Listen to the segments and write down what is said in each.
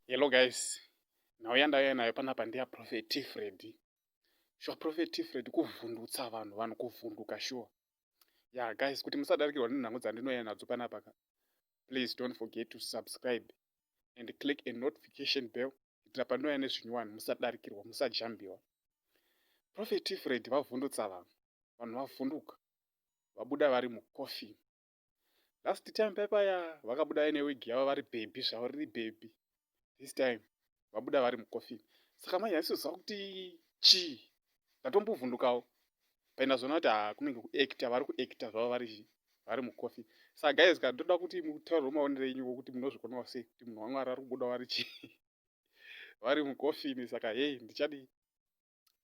Hello guys, nhau yandauya nayo panapa ndeyaProphet T Freddy. Sure, Prophet T Freddy kuvhundutsa vanhu, vanhu kuvhunduka sure. Yeah guys, kuti musadarikirwa nenhau dzandinouya nadzo panapa ka, please don't forget to subscribe and click a notification bell kuitira pandinouya nezvinyowani musadarikirwa, musajambiwa. Prophet T Freddy vavhundutsa vanhu, vanhu vavhunduka, vabuda vari mucoffin. Last time pepaya vakabuda newig yavo vari baby zvavo, riri baby. This time vabuda vari mucoffin. Saka manje handisizoziva kuti chii, ndatombovhundukawo paindazoona kuti ha, kunenge kuacta, vari kuacta zvavo, vari mucoffin. Saka guys ka, ndoda kuti mutaurire maonero enyu kuti munozvikonawo sei kuti munhu waMwari ari kubuda vari chii, vari mucoffin. Saka hei, ndichadii,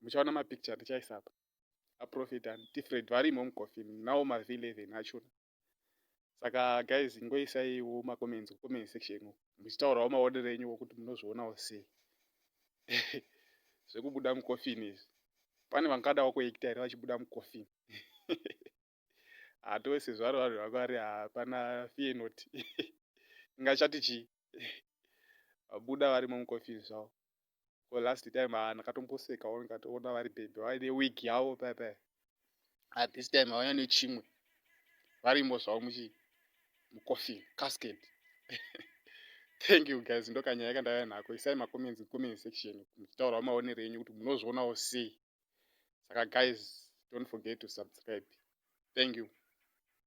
muchaona mapicture ndichaisa apa aProphet T Freddy varimo mucoffin nawo maV11 achona. Saka guys, ingoisaiwo macomments kucomment section muchitaurawo maonero enyu kuti munozvionawo sei zvekubuda mucoffin izvi. Pane vangadawo kuacta here vachibuda mucoffin? Hatose zvaro vanhu vakwari, hapana, fear not, ingachati chii, vabuda varimo mucoffin zvavo. Ko last time ha, ndakatombosekawo ndikatoona vari baby vaine wig yavo paya paya. At this time vauya nechimwe, varimo zvavo muchi mucoffin casket. Thank you guys, ndokanyaya kandauya nako. Isai macomments kucomment section muchitaurawo maonero enyu kuti munozvionawo sei. Saka guys, don't forget to subscribe. Thank you.